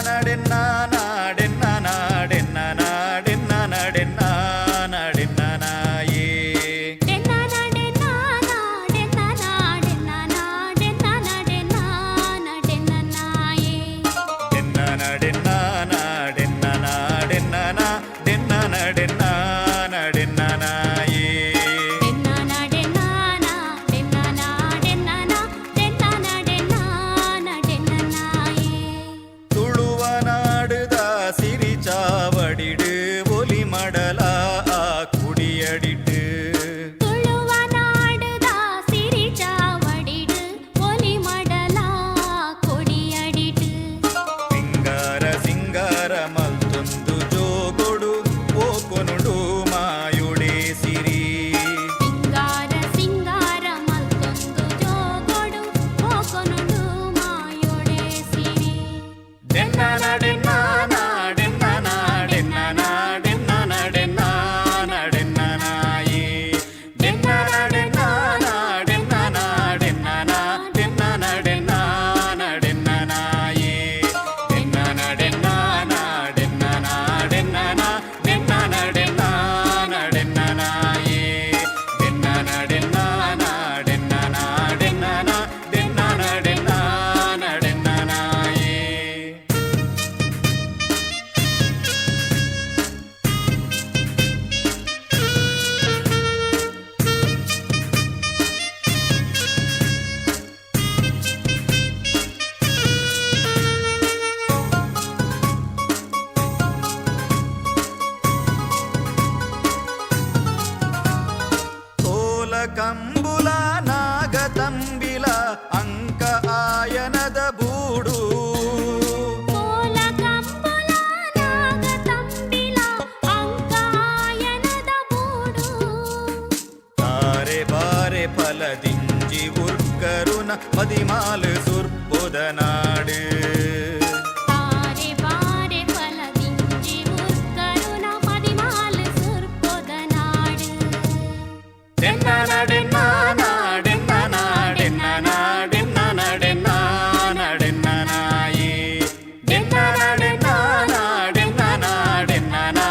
ಡೆನ್ನಾಡೆನ್ನಾಡೆನ್ನಾಡೆನ್ನಾಡೆನ್ನಾಡೆನ್ನಾಡೆನ್ನಾಡೆನ್ನಾಯೇ. ಡೆನ್ನಾಡೆನ್ನಾಡೆನ್ನಾಡೆನ್ನಾಡೆನ್ನಾಡೆನ್ನಾಡೆನ್ನಾಯೇ. ಡೆನ್ನಾಡೆನ್ನಾಡೆನ್ನಾಡೆನ್ನಾಡೆನ್ನಾಡೆನ್ನಾಡೆನ್ನಾಯೇ. ಡೆನ್ನಾಡೆನ್ನಾಡೆನ್ನಾಡೆನ್ನಾಡೆನ್ನಾಡೆನ್ನಾಡೆನ್ನಾಯೇ. ತುಳುವನಾಡುದ ಸಿರಿಚಾವಡಿಡು ಒಲಿ ಮಡಲ ಆ ಕುಡಿಯಡಿಟ್ಟು. ತುಳುವನಾಡುದ ಸಿರಿಚಾವಡಿಡು ಒಲಿ ಮಡಲ ಕೊಡಿಯಡಿಟು. ಸಿಂಗಾರ ಸಿಂಗಾರ ಮಲ್ತೊಂದು ಜೋಗೊಡು ಪೋಕೊನುಡು ಮಾಯುಡೆ ಸಿರಿ. ಸಿಂಗಾರ ಸಿಂಗಾರ ಮಲ್ತೊಂದು ಜೋಗೊಡು ಪೋಕೊನುಡು ಮಾಯೊಡೆ ಸಿರಿ. ಡೆನ್ನಾಡೆನ್ನಾಡೆನ್ನಾಡೆನ್ನಾಡೆನ್ನಾಡೆನ್ನಾಡೆನ್ನಾಡೆನ್ನಾಯೇ. ಡೆನ್ನಾಡೆನ್ನಾಡೆನ್ನಾಡೆನ್ನಾಡೆನ್ನಾಡೆನ್ನಾಡೆನ್ನಾಯೇ. ಡೆನ್ನಾಡೆನ್ನಾಡೆನ್ನಾಡೆನ್ನಾಡೆನ್ನಾಡೆನ್ನಾಡೆನ್ನಾಯೇ. ಡೆನ್ನಾಡೆನ್ನಾಡೆನ್ನಾಡೆನ್ನಾಡೆನ್ನಾಡೆನ್ನಾಡೆನ್ನಾಯೇ. ತೋಲ ಕಂಬುಲ ನಾಗತಂಬಿಲ ಅಂಕ ಆಯನದ ಬೂಡು. ಕೋಲ ಕಂಬುಲ ನಾಗತಂಬಿಲ ಅಂಕಾಯನದ ಬೂಡು. ತಾರೆ ಬಾರೆ ಫಲದಿಂಜಿ ಉರ್ಕರುನ ಮದಿಮಾಲು.